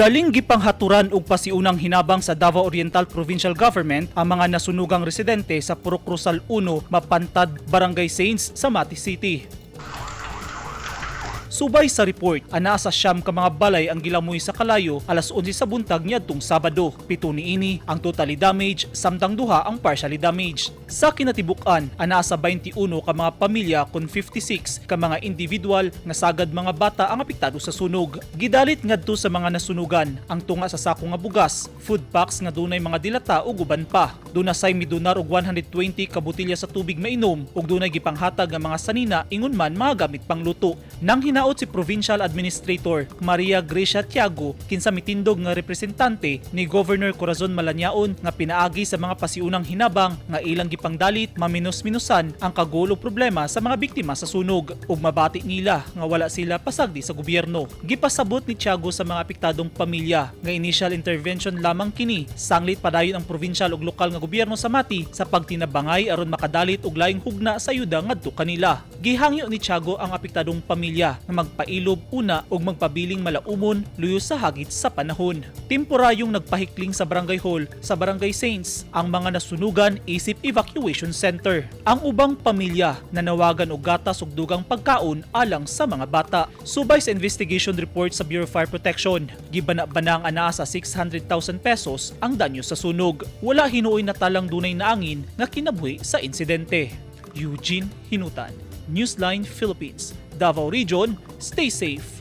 Daling gipanghaturan og pasiunang hinabang sa Davao Oriental Provincial Government ang mga nasunugang residente sa Purok Rosal 1, Mapantad, Barangay Saints sa Mati City. Subay sa report, anaa sa 9 ka mga balay ang gilamoy sa kalayo alas 11 sa buntag niadtong Sabado. 7 niini ang totally damage, samtang 2 ang partially damaged. Sa kinatibuk-an, anaa sa 21 ka mga pamilya kon 56 ka mga individual nga sagad mga bata ang apektado sa sunog. Gidalit ngadto sa mga nasunugan ang tunga sa sako nga bugas, food packs nga dunay mga dilata ug uban pa. Duna say midonar og 120 ka botelya sa tubig mainom ug dunay gipanghatag nga mga sanina ingon man mga gamit pangluto. Nang hinaot si Provincial Administrator Maria Gracia Tiago, kinsa mitindog nga representante ni Governor Corazon Malanyaon, nga pinaagi sa mga pasiunang hinabang nga ilang gipangdalit, maminos-minusan ang kagulo problema sa mga biktima sa sunog ug mabati nila nga wala sila pasagdi sa gobyerno. Gipasabot ni Tiago sa mga apektadong pamilya nga initial intervention lamang kini, sanglit padayon ang provincial ug lokal nga gobyerno sa Mati sa pagtinabangay aron makadalit og laing hugna sa ayuda ngadto kanila. Gihangyo ni Tiago ang apektadong pamilya nga magpailob una ug magpabiling malaumon luyo sa hagit sa panahon. Temporaryong nagpahikling sa barangay hall sa Barangay Saints ang mga nasunugan isip evacuation center. Ang ubang pamilya nanawagan og gatas ug dugang pagkaon alang sa mga bata. Subay sa investigation report sa Bureau of Fire Protection, gibana-banang anaa sa 600,000 pesos ang danyo sa sunog. Wala hinuoy natalang dunay naangin nga kinabuhi sa insidente. Eugene Hinutan, Newsline Philippines, Davao Region, stay safe.